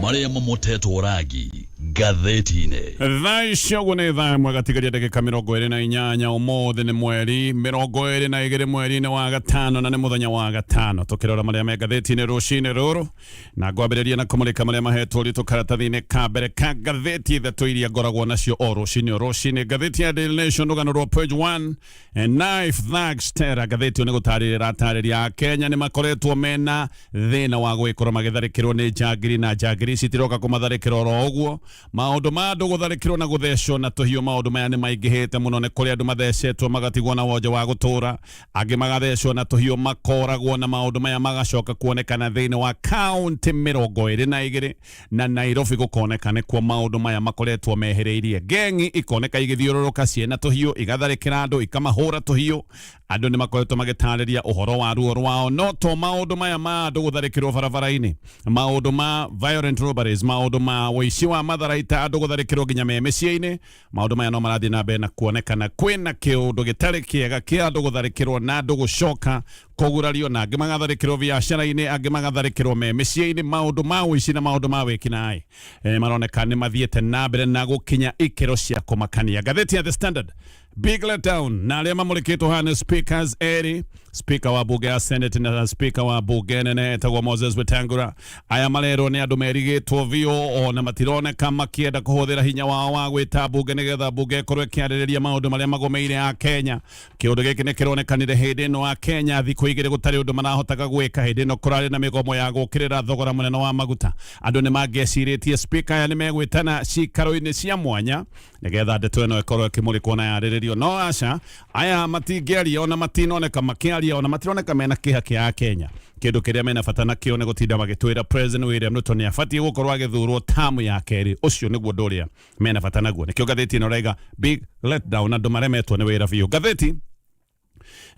Marĩa mamotetwo rangi ngathĩti-inĩ. Thaa icio ũguo nĩ thaa ĩmwe gatigaria ndagĩka 28. Ũmũthĩ nĩ mweri 22 mweri-inĩ wa gatano, na nĩ mũthenya wa gatano, tũkĩrora marĩa me ngathĩti-inĩ rũcinĩ rũrũ, na ngwambĩrĩria na kũmũrĩka marĩa mahetwo ũritũ karatathi-inĩ ka mbere ka ngathĩti ithatũ iria ngoragwo nacio o rũcinĩ o rũcinĩ. Ngathĩti ya Daily Nation, rũgano rwa page 1, Knife Thugs Terror. Ngathĩti ĩyo nĩ gũtarĩria ĩratarĩria Akenya nĩ makoretwo mena thĩna wa gũgĩkorwo magĩtharĩkĩrwo nĩ njangiri, na njangiri ici itiroka kũmatharĩkĩra oro ũguo. Maũndũ ma andũ gũtharĩkĩrwo na gũthecwo na tũhiũ, maũndũ maya nĩ maingĩhĩte mũno. Nĩ kũrĩ andũ mathecetwo magatigwo na wonje wa gũtũra, angĩ magathecwo na tũhiũ makoragwo, na maũndũ maya magacoka kuonekana thĩinĩ wa kaũntĩ 22, na Nairobi gũkoneka nĩkuo maũndũ maya makoretwo mehereirie. Ngengi ikoneka igĩthiũrũrũka ciĩna tũhiũ, igatharĩkĩra andũ, ikamahũra tũhiũ. Andũ nĩ makoretwo magĩtarĩria ũhoro wa ruo rwao, no to maũndũ maya ma andũ gũtharĩkĩrwo barabara-inĩ, maũndũ ma violent robberies, maũndũ ma ũici wa matharaita, andũ gũtharĩkĩrwo nginya me mĩciĩ-inĩ, maũndũ maya no marathiĩ na mbere na kuonekana. Kwĩna kĩũndũ gĩtarĩ kĩega kĩa andũ gũtharĩkĩrwo na andũ gũcoka kũgurario, na angĩ magatharĩkĩrwo biacara-inĩ, angĩ magatharĩkĩrwo me mĩciĩ-inĩ. Maũndũ ma ũici na maũndũ ma wĩkinaĩ maroneka nĩ mathiĩte na mbere na gũkinya ikĩro cia kũmakania. Ngathĩti ya The Standard, big letdown, na arĩa mamũrĩkĩtwo haha nĩ speakers erĩ, speaker wa bunge ya Senate na speaker wa bunge nene etagwo Moses Wetangula. Aya marerwo nĩ andũ merigĩtwo biũ, ona matironeka makĩenda kũhũthĩra hinya wao wa gwĩta bunge nĩgetha bunge ĩkorwo ĩkĩarĩrĩria maũndũ marĩa magũmĩire a Kenya. Kĩũndũ gĩkĩ nĩ kĩronekanire hĩndĩ ĩno a Kenya thikũ igĩrĩ gũtarĩ ũndũ marahotaga gwĩka, hĩndĩ ĩno kũrarĩ na mĩgomo ya gũkĩrĩra thogora mũnene wa maguta. Andũ nĩ mangĩecirĩtie speaker aya nĩ megwĩtana cikaro-inĩ cia mwanya nĩgetha ndeto ĩno ĩkorwo ĩkĩmũrĩkwo na yarĩrĩrio, no aca, aya matingĩaria, ona matinoneka makĩaria, ona matironeka mena kĩha kĩa Akenya. Kĩndũ kĩrĩa mena bata nakĩo nĩ gũtinda magĩtwĩra President William Ruto nĩ abatiĩ gũkorwo agĩthurwo tamu ya kerĩ. Ũcio nĩguo ũndũ ũrĩa mena bata naguo. Nĩkĩo ngathĩti ĩno ĩraiga big letdown, andũ maremetwo nĩ wĩra biũ. Ngathĩti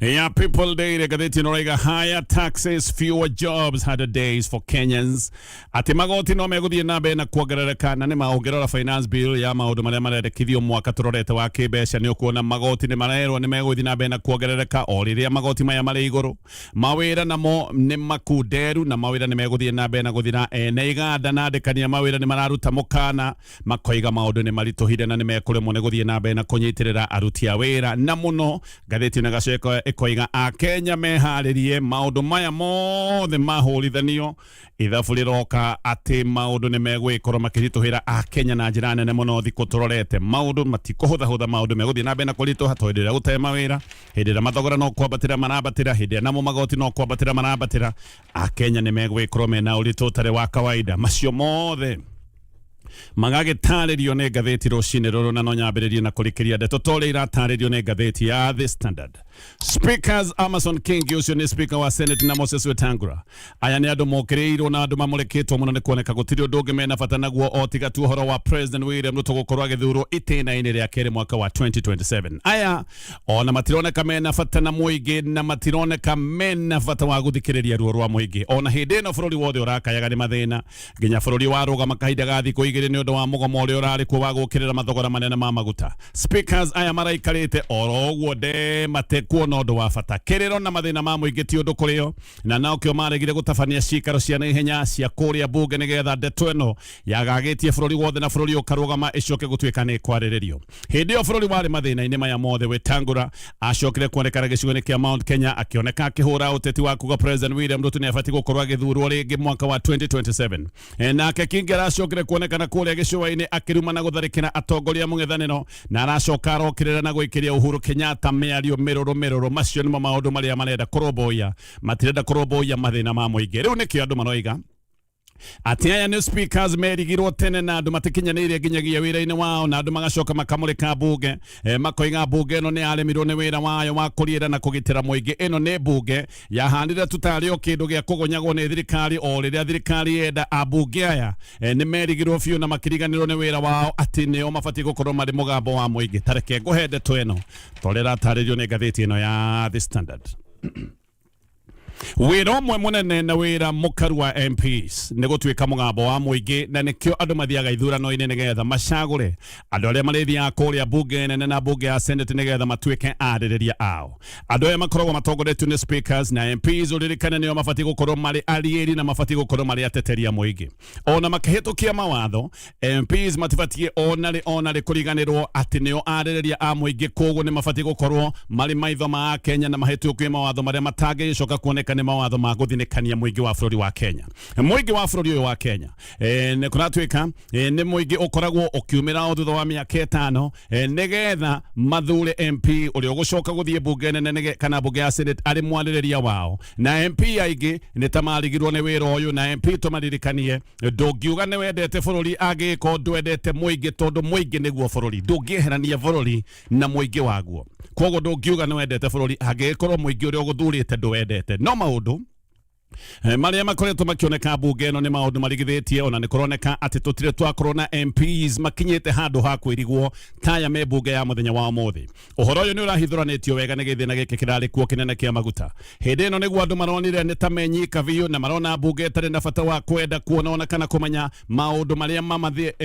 ya People Daily, ngathĩti ĩno ĩraiga higher taxes, fewer jobs, harder days for Kenyans, atĩ magoti no megũthiĩ na mbere na kuongerereka. Na nĩ ma, ũngĩrora finance bill ya maũndũ marĩa marendekithio mwaka tũrorete wa kĩmbeca, nĩ ũkuona magoti nĩ marerwo nĩ megũthiĩ na mbere na kuongerereka. O rĩrĩa magoti maya marĩ igũrũ, mawĩra namo nĩ makunderu, na mawĩra nĩ megũthiĩ na mbere na gũthira. Ene iganda na andĩkani a mawĩra nĩ mararuta mũkana, makoiga maũndũ nĩ maritũhire na nĩ mekũremwo nĩ gũthiĩ na mbere na kũnyitĩrĩra aruti a wĩra. Na mũno ngathĩti ĩno ĩgacoka ĩkoiga Akenya meharĩrie, maũndũ maya mothe mahũrithanio ithabu rĩroka atĩ maũndũ nĩ megũgĩkorwo makĩritũhĩra Akenya na njĩra nene mũno. Thikũ tũrorete maũndũ matikũhũthahũtha, maũndũ megũthiĩ na mbere na kũritũha, tondũ hĩndĩ ĩrĩa gũtarĩ mawĩra, hĩndĩ ĩrĩa mathogora no kwambatĩra marambatĩra, hĩndĩ ĩrĩa namo magoti no kwambatĩra marambatĩra, Akenya nĩ megũgĩkorwo mena ũritũ ũtarĩ wa kawaida. Macio mothe magagĩtarĩrio nĩ ngathĩti rũcinĩ rũrũ, na no nyambĩrĩrie na kũrĩkĩria ndeto ta ũrĩa iratarĩrio nĩ ngathĩti ya The Standard. Speakers Amason Kingi, ũcio nĩ speaker wa Senate, na Moses Wetangula, aya nĩ andũ mokĩrĩirwo na andũ mamũrĩkĩtwo mũno nĩ kuoneka gũtirĩ ũndũ ũngĩ mena bata naguo o tiga tu ũhoro wa President William Ruto gũkorwo agĩthurwo itĩna-inĩ rĩa kerĩ mwaka wa 2027. Aya ona matironeka mena bata na mũingĩ, na matironeka mena bata wa gũthikĩrĩria ruo rwa mũingĩ, ona hĩndĩ ĩno bũrũri wothe ũrakayaga nĩ mathĩna, nginya bũrũri warũgama kahinda ga thikũ igĩrĩ nĩ ũndũ wa mũgomo ũrĩa ũrarĩ kuo wa gũkĩrĩra mathogora manene ma maguta. Speakers aya maraikarĩte oro ũguo nde matekuona ũndũ wa bata. Kĩrĩro na mathĩna ma mũingĩ ti ũndũ kũrĩo, na nokĩo maregire gũtabania cikaro cia naihenya cia kũrĩa mbunge nĩgetha ndeto ĩno yagagĩtie bũrũri wothe na bũrũri ũkarũgama ĩcoke gũtuĩka nĩ ĩkwarĩrĩrio. Hĩndĩ ĩyo bũrũri warĩ mathĩna-inĩ maya mothe, Wetangula acokire kuonekana gĩcigo-inĩ kĩa Mount Kenya, akĩoneka akĩhũra ũteti wa kuga President William Ruto nĩ abatiĩ gũkorwo agĩthurwo rĩngĩ mwaka wa 2027. Nake Kingi aracokire kuonekana kũrĩa gĩcũa-inĩ akĩruma na gũtharĩkĩra atongoria a mũng'ethanĩro, na aracoka arokĩrĩra na gũikĩria Uhuru Kenyatta mĩario mĩrũrũ mĩrũrũ. Macio nĩmo maũndũ marĩa marenda kũrũmbũiya, matirenda kũrũmbũiya mathĩna ma mũingĩ. Rĩu nĩkĩo andũ maroiga atĩ aya nĩ speakers merigirwo tene na andũ matikinyanĩire nginyagia wĩra-inĩ wao, na andũ magacoka makamũrĩka mbunge, makoiga mbunge ĩno nĩ yaremirwo nĩ wĩra wayo wa kũriĩra na kũgitĩra mũingĩ. Ĩno nĩ mbunge yahanire tu tarĩ o kĩndũ gĩa kũgonyagwo nĩ thirikari o rĩrĩa thirikari yenda. Ambunge aya nĩ merigirwo biũ na makĩriganĩrwo nĩ wĩra wao atĩ nĩo mabatiĩ gũkorwo marĩ mũgambo wa mũingĩ. Tareke ngũhe ndeto ĩno torĩa ĩratarĩrio nĩ ngathĩti ĩno ya The Standard. Wĩra ũmwe mũnene na wĩra mũkaru wa MPs nĩ gũtuĩka mũgambo wa mũingĩ, na nĩkĩo andũ mathiaga ithurano-inĩ nĩgetha macagũre andũ arĩa marĩthiaga kũrĩa bunge nene na bunge ya Senate nĩgetha matuĩke arĩrĩria ao. Andũ aya makoragwo matongoretio nĩ speakers na MPs, ũririkane nĩo mabatiĩ gũkorwo marĩ ariĩri na mabatiĩ gũkorwo marĩ ateteria mũingĩ. Ona makĩhĩtũkia mawatho, MPs matibatiĩ onarĩ onarĩ kũriganĩrwo atĩ nĩo arĩrĩria a mũingĩ, koguo nĩ mabatiĩ gũkorwo marĩ maitho ma Akenya na mahĩtũkie mawatho marĩa matangĩgĩcoka kuoneka nĩ mawatho ma gũthinĩkania mũingĩ wa bũrũri wa Kenya. Mũingĩ wa bũrũri ũyũ wa Kenya nĩ kũratuĩka nĩ mũingĩ ũkoragwo ũkiumĩra o thutha wa mĩaka 5 nĩgetha mathure MP ũrĩa ũgũcoka gũthiĩ bunge nene kana bunge ya Senate arĩ mwarĩrĩria wao. Na MP aingĩ nĩ ta marigirwo nĩ wĩra ũyũ, na MP tũmaririkanie, ndũngiuga nĩ wendete bũrũri angĩgĩkorwo ndwendete mũingĩ, tondũ mũingĩ nĩguo bũrũri. Ndũngĩeherania bũrũri na mũingĩ waguo, koguo ndũngiuga nĩ wendete bũrũri angĩgĩkorwo mũingĩ ũrĩa ũgũthurĩte ndũwendete. No maũndũ marĩa makoretwo makĩoneka mbunge ĩno nĩ maũndũ marigithĩtie, ona nĩ kũroneka atĩ tũtirĩ twakorwo na MPs makinyĩte handũ ha kwĩrigwo taya me mbunge ya mũthenya wa ũmũthĩ. Ũhoro ũyũ nĩ ũrahithũranĩtio wega nĩ gĩthĩna gĩkĩ kĩrarĩ kuo kĩnene kĩa maguta. Hĩndĩ ĩno nĩguo andũ maronire nĩ ta menyika biũ, na marona mbunge ĩtarĩ na bata wa kwenda kuona ona kana kũmenya maũndũ marĩa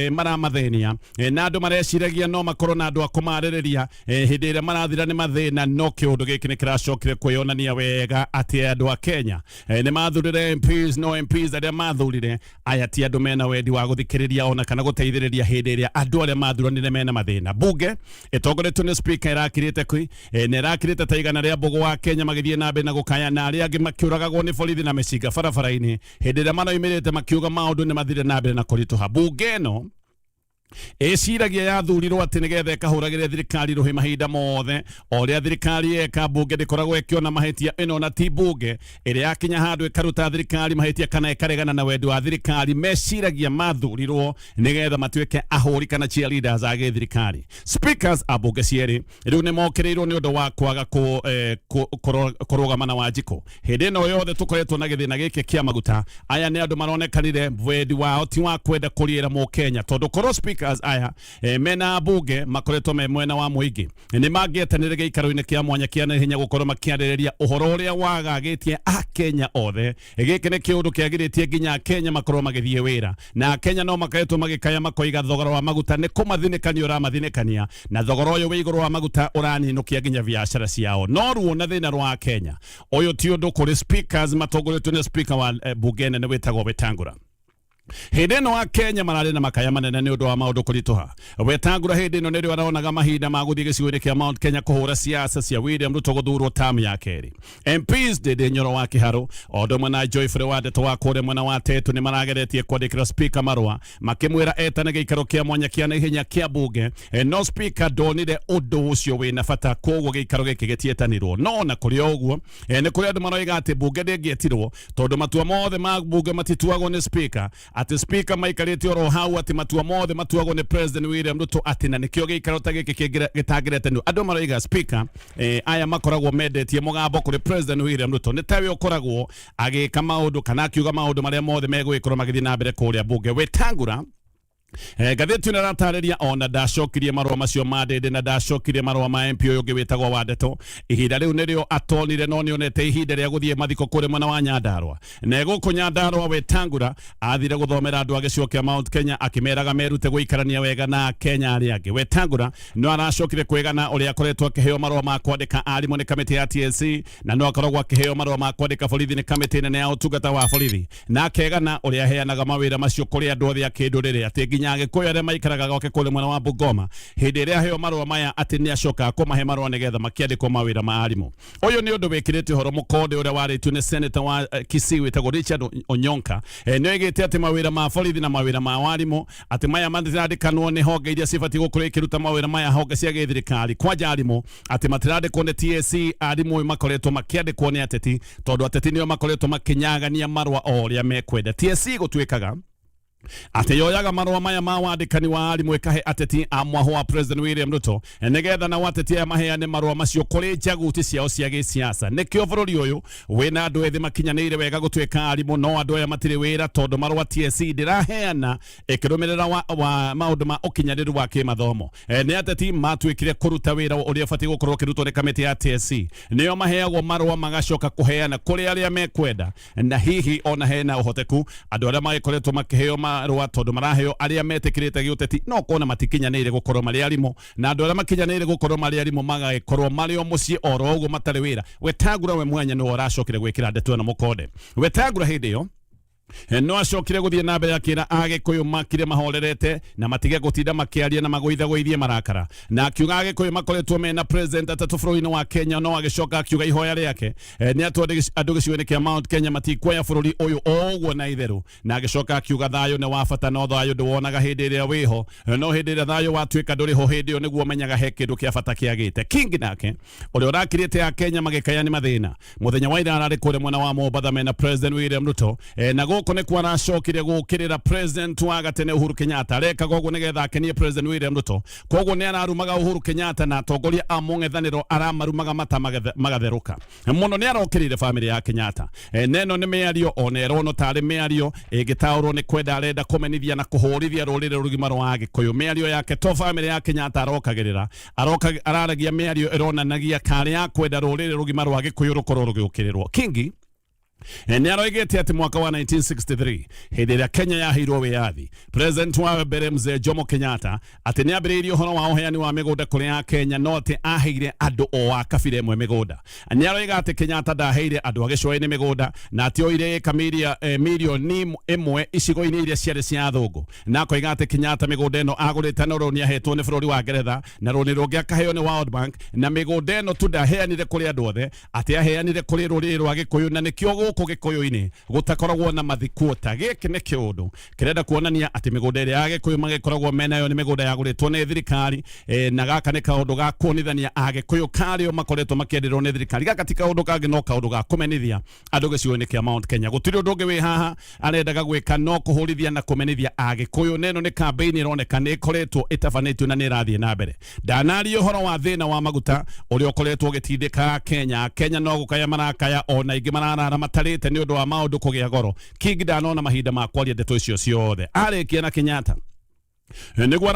maramathĩnia, na andũ mareciragia no makorwo na andũ a kũmarĩrĩria hĩndĩ ĩrĩa marathira nĩ mathĩna. No kĩũndũ gĩkĩ nĩ kĩracokire kwĩyonania wega atĩ andũ a Kenya nĩ mathurire MPs, no MPs arĩa mathurire aya ti andũ mena wendi wa gũthikĩrĩria ona kana gũteithĩrĩria hĩndĩ ĩrĩa andũ arĩa mathuranire mena mathĩna. Bunge ĩtongoretio nĩ speaker ĩrakirĩte kwi na ĩrakirĩte ta igana rĩa mbũgũ wa Kenya magĩthiĩ na mbere na gũkaya, na arĩa angĩ makĩũragagwo nĩ borithi na mĩcinga barabara-inĩ hĩndĩ ĩrĩa maraumĩrĩte makiuga maũndũ nĩ mathire na mbere na kũritũha. Bunge ĩno ĩciragia yathurirwo atĩ nĩgetha ĩkahũragĩre thirikari rũhĩ mahinda mothe. O ũrĩa thirikari yeka, mbunge ndĩkoragwo ĩkĩona mahĩtia. Ĩno na ti mbunge ĩrĩa yakinya handũ ĩkaruta thirikari mahĩtia kana ĩkaregana na wendi wa thirikari. Meciragia mathurirwo nĩgetha matuĩke ahũri kana cheerleaders a gĩthirikari. Speakers a mbunge cierĩ rĩu nĩ mokĩrĩirwo nĩ ũndũ wa kwaga kũrũgama na Wanjikũ hĩndĩ ĩno yothe tũkoretwo na gĩthĩna gĩkĩ kĩa maguta. Aya nĩ andũ maronekanire wendi wao ti wa kwenda kũriĩra mũkenya, tondũ korwo speakers aya mena mbunge makoretwo me mwena wa mũingĩ, nĩ mangĩetanĩre gĩikaro-inĩ kĩa mwanya kĩa naihenya gũkorwo makĩarĩrĩria ũhoro ũrĩa wagagĩtie akenya othe. Gĩkĩ nĩ kĩũndũ kĩagirĩtie nginya Akenya makorwo magĩthiĩ wĩra, na Akenya no makoretwo magĩkaya makoiga thogora wa maguta nĩ kũmathinĩkania ũramathinĩkania, na thogora ũyũ wĩ igũrũ wa maguta ũraninũkia nginya biacara ciao. No ruo na thĩna rwa Kenya, ũyũ ti ũndũ kũrĩ speakers matongoretio nĩ speaker wa bunge nene wĩtagwo Wetangula. Hĩndĩ ĩno Akenya mararĩ na makaya manene nĩ ũndũ wa maũndũ kũritũha, Wetangula hĩndĩ ĩno nĩrĩo aronaga mahinda ma gũthiĩ gĩcigo-inĩ kĩa Mount Kenya kũhũra siasa cia William Ruto gũthurwo term ya kerĩ. MPs Ndindi Nyoro wa Kĩharũ o ũndũ ũmwe na Joyfrey wa Ndeto wa kũrĩa mwena wa Tetu nĩ marageretie kwandĩkĩra speaker marũa makĩmwĩra etane gĩikaro kĩa mwanya kĩa naihenya kĩa bunge, no speaker ndonire ũndũ ũcio wĩna bata, koguo gĩikaro gĩkĩ gĩtietanirwo. No ona kũrĩ o ũguo, nĩ kũrĩ andũ maroiga atĩ bunge ndĩngĩetirwo tondũ matua mothe ma bunge matituagwo nĩ speaker, atĩ speaker maikarĩte oro hau, atĩ matua mothe matuagwo nĩ President William Ruto, atĩ na nĩkĩo gĩikaro ta gĩkĩ gĩtangĩretanirwo. Andũ maroiga speaker aya makoragwo mendetie mũgambo kũrĩ President William Ruto, nĩ tawe ũkoragwo agĩka maũndũ kana akiuga maũndũ marĩa mothe megũgĩkorwo magĩthiĩ na mbere kũrĩa bunge. Wetangula, ngathĩti ĩno ĩratarĩria ona ndacokirie marũa macio ma Ndĩndĩ na ndacokirie marũa ma MP ũyũ ũngĩ wĩtagwo Wandeto. Ihinda rĩu nĩrĩo atonire, no nĩonete ihinda rĩa gũthiĩ mathiko kũrĩ mwena wa Nyandarua. Na gũkũ Nyandarua, Wetangula athire gũthomera andũ a gĩcigo kĩa Mount Kenya akĩmeraga merute gũikarania wega na Kenya arĩa angĩ. Wetangula no aracokire kwĩgana ũrĩa akoretwo akĩheo marũa ma kwandĩka arimũ nĩ kamĩtĩ ya TSC, na no akoragwo akĩheo marũa ma kwandĩka borithi nĩ kamĩtĩ nene ya ũtungata wa borithi, na akegana ũrĩa aheanaga mawĩra macio kũrĩ andũ othe a kĩndũrĩrĩ, atĩ nginya Agĩkũyũ arĩa maikaraga gwake kũrĩ mwena wa Bungoma, hĩndĩ ĩrĩa aheo marũa maya atĩ nĩ acokaga kũmahe marũa nĩgetha makĩandĩkwo mawĩra ma arimũ. Ũyũ nĩ ũndũ wĩkĩrĩte ũhoro mũkonde ũrĩa warĩtio nĩ senator wa Kisii wĩtagwo Richard Onyonka. Nĩ oigĩte atĩ mawĩra ma borithi na mawĩra ma warimũ, atĩ maya matirandĩkanwo nĩ honge iria cibatiĩ gũkorwo ikĩruta mawĩra maya, honge cia gĩthirikari, kwanja arimũ atĩ matirandĩkwo nĩ TSC. Arimũ makoretwo makĩandĩkwo nĩ ateti, tondũ ateti nĩo makoretwo makĩnyagania marũa o ũrĩa mekwenda. TSC gũtuĩkaga Atĩ yoyaga marũa maya ma wandĩkani wa arimũ ĩkahe ateti a mwahũ wa President William Ruto, nĩgetha nao ateti aya maheane marũa macio kũrĩ njaguti ciao cia gĩsiasa. Nĩkĩo bũrũri ũyũ wĩna andũ ethĩ makinyanĩire wega gũtuĩka arimũ, no andũ aya matirĩ wĩra tondũ marũa TSC ndĩraheana ĩkĩrũmĩrĩra wa maũndũ ma ũkinyanĩru wa kĩmathomo. Nĩ ateti matuĩkire kũruta wĩra ũrĩa ũbatiĩ gũkorwo ũkĩrutwo nĩ kamĩtĩ ya TSC. Nĩo maheagwo marũa magacoka kũheana kũrĩ arĩa mekwenda, na hihi ona hena ũhoteku andũ arĩa magĩkoretwo makĩheo marũa, tondũ maraheo arĩa metĩkĩrĩte gĩũteti, no kona matikinyanĩire gũkorwo marĩ arimũ, na andũ arĩa makinyanĩire gũkorwo marĩ arimũ magagĩkorwo marĩ o mũciĩ oro ũguo matarĩ wĩra. Wetangula we mwanya nĩwe ũracokire gwĩkĩra ndeto ĩno mũkonde. Wetangula hĩndĩ ĩyo no acokire gũthiĩ na mbere akĩra Agĩkũyũ makire mahorerete na matige gũtinda makĩaria na magũithagũithie marakara, na akiuga Agĩkũyũ makoretwo mena president atatũ bũrũri-inĩ wa Kenya. No agĩcoka akiuga ihoya rĩake nĩ atĩ andũ gĩcigo-inĩ kĩa Mount Kenya matikuoya bũrũri ũyũ o ũguo na itherũ, na agĩcoka akiuga thayũ nĩ wa bata, no thayũ ndũwonaga hĩndĩ ĩrĩa wĩho, no hĩndĩ ĩrĩa thayũ watuĩka ndũrĩ ho, hĩndĩ ĩyo nĩguo ũmenyaga he kĩndũ kĩa bata kĩagĩte. King nake ũrĩa ũrakirĩte a Kenya magĩkaya nĩ mathĩna mũthenya wa ira ararĩ kũrĩa mwena wa Mombatha mena President William Ruto, na gũkũ nĩkuo aracokire gũkĩrĩra President wa gatene Uhuru Kenyatta. Arekaga ũguo nĩgetha akenie President William Ruto, koguo nĩ ararumaga Uhuru Kenyatta na atongoria a mũng'ethanĩro aramarumaga mata magatherũka mũno. Nĩ arokĩrĩire bamĩrĩ ya Kenyatta, na ĩno nĩ mĩario ona ĩronwo tarĩ mĩario ĩngĩtaũrwo nĩ kwenda arenda kũmenithia na kũhũrithia rũrĩrĩ rũgima rwa Agĩkũyũ. Mĩario yake to bamĩrĩ ya Kenyatta arokagĩrĩra, aroka araragia mĩario ĩronanagia karĩ ya kwenda rũrĩrĩ rũgima rwa Gĩkũyũ rũkorwo rũgĩũkĩrĩrwo. Kingi nĩ aroigĩte atĩ mwaka wa 1963, hĩndĩ ĩrĩa Kenya yaheirwo wĩyathi, president wa mbere mzee Jomo Kenyatta atĩ nĩ ambĩrĩirie ũhoro wa ũheani wa mĩgũnda kũrĩ a Kenya, no atĩ aheire andũ o a kabira ĩmwe mĩgũnda. Nĩ aroiga atĩ Kenyatta ndaheire andũ a gĩcũa-inĩ mĩgũnda, na atĩ oire ĩka 1,1 million icigo-inĩ iria ciarĩ cia athũngũ, na akoiga atĩ Kenyatta mĩgũnda ĩno agũrĩte na rũni ahetwo nĩ bũrũri wa Ngeretha na rũni rũngĩ akaheo nĩ World Bank, na mĩgũnda ĩno tu ndaheanire kũrĩ andũ othe, atĩ aheanire kũrĩ rũrĩrĩ rwa Gĩkũyũ, na nĩkĩo gũkũ Gĩkũyũ-inĩ gũtakoragwo na mathikuota. Gĩkĩ nĩ kĩũndũ kĩrenda kuonania atĩ mĩgũnda ĩrĩa ya Gĩkũyũ magĩkoragwo menayo nĩ mĩgũnda yagũrĩtwo nĩ thirikari, na gaka nĩ kaũndũ ga kuonithania Agĩkũyũ karĩo makoretwo makĩenderwo nĩ thirikari. Gaka ti kaũndũ kangĩ no kaũndũ ga kũmenithia andũ gĩcigo-inĩ kĩa Mount Kenya. Gũtirĩ ũndũ ũngĩ wĩ haha arendaga gwĩka no kũhũrithia na kũmenithia Agĩkũyũ, na ĩno nĩ campaign ĩroneka nĩ ĩkoretwo ĩtabanĩtio na nĩ ĩrathiĩ na mbere. Ndanaria ũhoro wa thĩna wa maguta ũrĩa ũkoretwo ũgĩtindĩka Kenya. Kenya no gũkaya marakaya, ona ingĩ mararara matarĩte nĩ ũndũ wa maũndũ kũgĩa goro. King ndanona mahinda ma kwaria ndeto icio ciothe. Arĩkia na Kenyatta nĩguo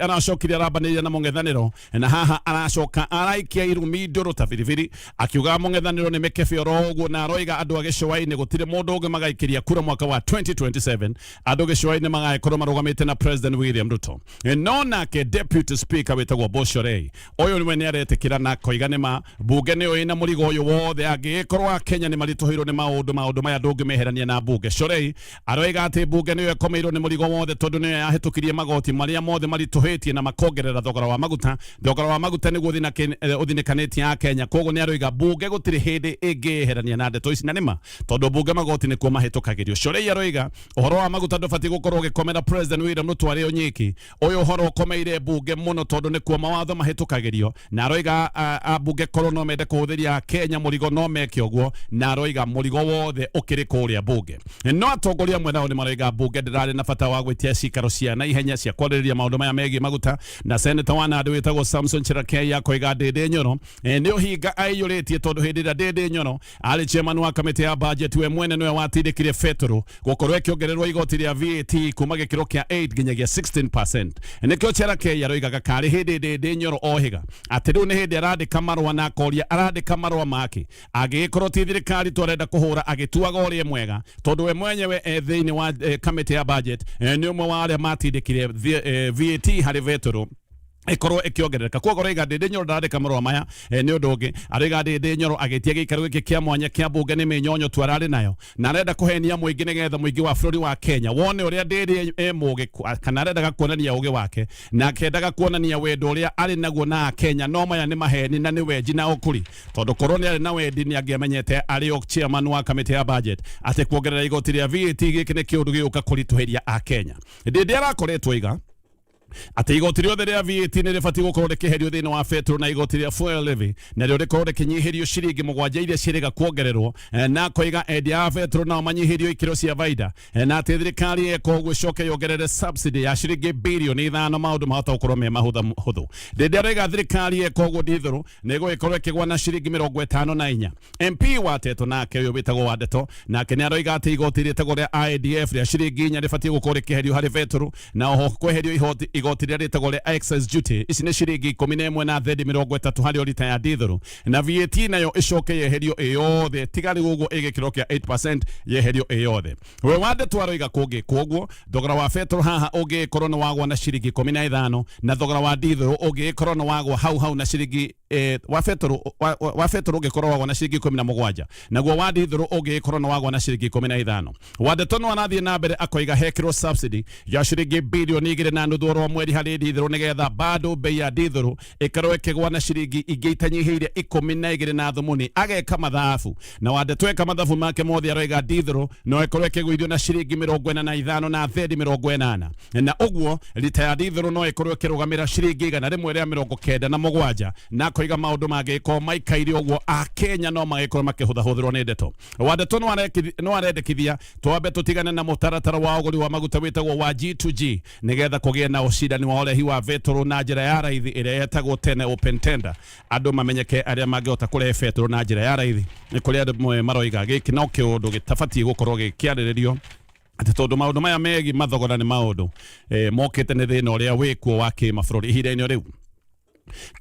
aracokire arambanĩria na mũng'ethanĩro, na haha aracoka araikia irumi ndũrũ ta biribiri, akiuga mũng'ethanĩro nĩ mĩkebe oro ũguo, na aroiga andũ a gĩcũa-inĩ gũtirĩ mũndũ ũngĩ magaikĩria kura mwaka wa 2027. Andũ gĩcũa-inĩ magagĩkorwo marũgamĩte na President William Ruto. No nake Deputy Speaker wĩtagwo Boshorei ũyũ nĩwe nĩ aretĩkĩra na akoiga nĩ ma mbunge nĩyo ĩna mũrigo ũyũ wothe. Angĩgĩkorwo a Kenya nĩ maritũhĩirwo nĩ maũndũ maya, ndũngĩmeherania na mbunge. Shorei aroiga atĩ mbunge nĩyo ĩkomeirwo nĩ mũrigo wothe tondũ nĩyo yahĩtũkirie magoti marĩa mothe maritũhĩtie na makongerera thogora wa maguta. Thogora wa maguta nĩguo ũthinĩkanĩtie a Kenya. Koguo nĩ aroiga mbunge gũtirĩ hĩndĩ ĩngĩeherania na ndeto ici, na nĩma tondũ mbunge magoti nĩkuo mahĩtũkagĩrio. Shorei aroiga ũhoro wa maguta ndũbatiĩ gũkorwo ũgĩkomera President William Ruto arĩ o nyiki. Ũyũ ũhoro ũkomeire mbunge mũno tondũ nĩkuo mawatho mahĩtũkagĩrio, na aroiga ambunge korwo no mende kũhũthĩria Kenya mũrigo no meke ũguo, na aroiga mũrigo wothe ũkĩrĩ kũrĩa mbunge. No atongoria amwe nao nĩ maroiga mbunge ndĩrarĩ na bata wa gwĩtia cikaro cia naihenya cia kwarĩrĩria maũndũ maya megiĩ maguta, na seneta wa Nandi wĩtagwo Samson Cherargei akoiga Ndĩndĩ Nyoro nĩ ũhinga aiyũrĩtie, tondũ hĩndĩ ĩrĩa Ndĩndĩ Nyoro arĩ chairman wa kamĩtĩ ya budget, we mwene nĩwe watindĩkire betũrũ gũkorwo ĩkĩongererwo igoti rĩa VAT kuma gĩkĩro kĩa 8 nginyagia 16%. Nĩkĩo Cherargei aroigaga karĩ hĩndĩ Ndĩndĩ Nyoro ohiga atĩ rĩu nĩ hĩndĩ arandĩka marũa, na akoria arandĩka marũa make angĩgĩkorwo ti thirikari tu arenda kũhũra agĩtuaga ũrĩa mwega, tondũ we mwenyewe e thĩinĩ wa kamĩtĩ ya budget, nĩ ũmwe wa arĩa matindĩkire VAT harĩ betũrũ ĩkorwo ĩkĩongerereka. Koguo aroiga Ndĩndĩ Nyoro ndarandĩka marũa maya nĩ ũndũ ũngĩ. Aroiga Ndĩndĩ Nyoro agĩtia gĩikaro gĩkĩ kĩa mwanya kĩa mbunge nĩ mĩnyonyo tu ararĩ nayo, na arenda kũhenia mũingĩ nĩgetha mũingĩ wa bũrũri wa Kenya wone ũrĩa Ndĩndĩ e mũgĩ, kana arendaga kuonania ũgĩ wake na akendaga kuonania wendo ũrĩa arĩ naguo na Akenya. No maya nĩ maheni na nĩ wenji na ũkuri, tondũ korwo nĩ arĩ na wendi nĩ angĩamenyete arĩ o chairman wa kamĩtĩ ya budget atĩ kuongerera igoti rĩa VAT gĩkĩ nĩ kĩũndũ gĩgũka kũritũhĩria Akenya. Ndĩndĩ arakoretwo iga Atĩ igoti rĩothe rĩa VAT nĩ rĩbatiĩ gũkorwo rĩkĩherio thĩinĩ wa betũrũ na igoti rĩa fuel levy narĩo rĩkorwo rĩkĩnyihĩrio ciringi mũgwanja iria ciĩrĩga kuongererwo, na akoiga endia a betũrũ nao manyihĩrio ikĩro cia baida, na atĩ thirikari yeka ũguo ĩcoke yongerere subsidy ya ciringi birioni 5, maũndũ mahota gũkorwo me mahũthũ. Ndĩndĩ aroiga thirikari yeka ũguo ndithũrũ nĩ ĩgũgĩkorwo ĩkĩgwa na ciringi 54. MP wa Teto nake ũyũ wĩtagwo Wandeto nake nĩ aroiga atĩ igoti rĩtagwo rĩa IDF rĩa ciringi 4 rĩbatiĩ gũkorwo rĩkĩeherio harĩ betũrũ, na oho kweherio igoti rĩrĩa rĩtagwo rĩa excise duty, ici nĩ ciringi 11 na thendi 30 harĩ o rita ya ndithũrũ, na VAT nayo ĩcoke yeherio ĩ yothe, tiga rĩu ũguo ĩ gĩkĩro kĩa 8%, yeherio ĩ yothe. We Wandeto aroiga kũngĩkwo ũguo, thogora wa betũrũ haha ũngĩgĩkorwo nĩ wagwa na ciringi 15, na thogora wa ndithũrũ ũngĩgĩkorwo nĩ wagwa hau hau na ciringi wa betũrũ wa betũrũ ũngĩkorwo wagwa na ciringi 17, naguo wa ndithũrũ ũngĩgĩkorwo nĩ wagwa na ciringi 15. Wandeto no arathiĩ na mbere akoiga hekĩrwo subsidy ya ciringi birioni 2.5 oro mweri harĩ ndithũrũ, nĩgetha bado bei ya ndithũrũ ĩkorwo ĩkĩgwa na ciringi ingĩ itanyihĩire 12 na thumuni. Ageka mathabu na Wandeto eka mathabu make mothe, aroiga ndithũrũ no ĩkorwo ĩkĩgũithio na ciringi 45 na thendi 80, na ũguo rita ya ndithũrũ no ĩkorwo ĩkĩrũgamĩra ciringi 197, na akoiga maũndũ mangĩgĩkorwo maikaire ũguo, Akenya no magĩkorwo makĩhũthahũthĩrwo nĩ ndeto. Wandeto no arendekithia twambe tũtigane na mũtaratara wa ũgũri wa maguta wĩtagwo wa G2G, nĩgetha kũgĩe na ũcindani wa ũrehi wa betũrũ na njĩra ya raithi ĩrĩa yetagwo tene open tender, andũ mamenyeke arĩa mangĩhota kũrehe betũrũ na njĩra ya raithi. Nĩ kũrĩ andũ amwe maroiga gĩkĩ no kĩũndũ gĩtabatiĩ gũkorwo gĩkĩarĩrĩrio, atĩ tondũ maũndũ maya megiĩ mathogora nĩ maũndũ mokĩte nĩ thĩna ũrĩa wĩkuo wa kĩmabũrũri ihinda-inĩ rĩu.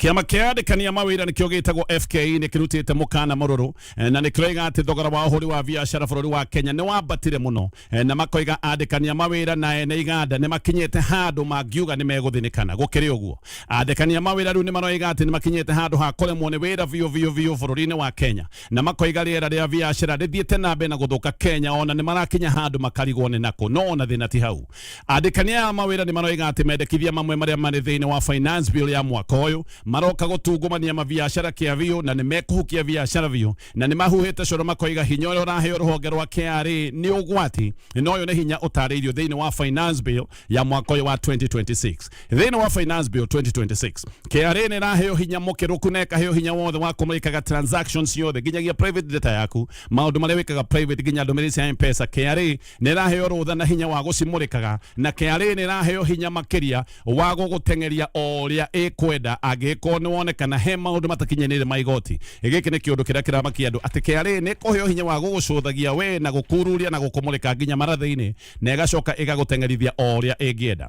Kĩama kĩa andĩkani a mawĩra nĩkĩo gĩtagwo FKE nĩ kĩrutĩte mũkana mũrũrũ, na nĩ kĩroiga atĩ thogora wa ũhũri wa biacara bũrũri wa Kenya nĩ wambatire mũno, na makoiga andĩkani a mawĩra na ene iganda nĩ makinyĩte handũ mangiuga nĩ megũthĩnĩkana. Gũkĩrĩ ũguo, andĩkani a mawĩra rĩu nĩ maroiga atĩ nĩ makinyĩte handũ ha kũremwo nĩ wĩra biũ biũ biũ bũrũri-inĩ wa Kenya, na makoiga rĩera rĩa biacara rĩthiĩte na mbere na gũthũka Kenya, ona nĩ marakinya handũ makarigwo nĩ nakũ. No ona thĩna ti hau, andĩkani aya a mawĩra nĩ maroiga atĩ mendekithia mamwe marĩa marĩ thĩinĩ wa finance bill ya mwaka ũyũ maroka gũtungumania mabiacara kĩa biũ, na nĩ mekũhukia biacara biũ, na nĩ mahuhĩte coro makoiga hinya ũrĩa ũraheo rũhonge rwa KRA nĩ ũgwati. Na ũyũ nĩ hinya ũtarĩirio thĩinĩ wa finance bill ya mwaka ũyũ wa 2026. Thĩinĩ wa finance bill 2026, KRA nĩ ĩraheo hinya mũkĩrũku na ĩkaheo hinya wothe wa kũmũrĩkaga transactions ciothe, nginyagia private data yaku, maũndũ marĩa wĩkaga private, nginya ndũmĩrĩri cia M-Pesa. KRA nĩ ĩraheo rũtha na hinya wa gũcimũrĩkaga, na KRA nĩ ĩraheo hinya makĩria wa gũgũteng'eria o ũrĩa ĩkwenda angĩkorwo nĩ wonekana he maũndũ matakinyanĩire ma igoti. Gĩkĩ nĩ kĩũndũ kĩrĩa kĩramakia andũ, atĩ KRA nĩ ĩkũheo hinya wa gũgũcũthagia we na gũkururia na gũkũmũrĩka nginya marathĩ-inĩ, na ĩgacoka ĩgagũteng'erithia o ũrĩa ĩngĩenda.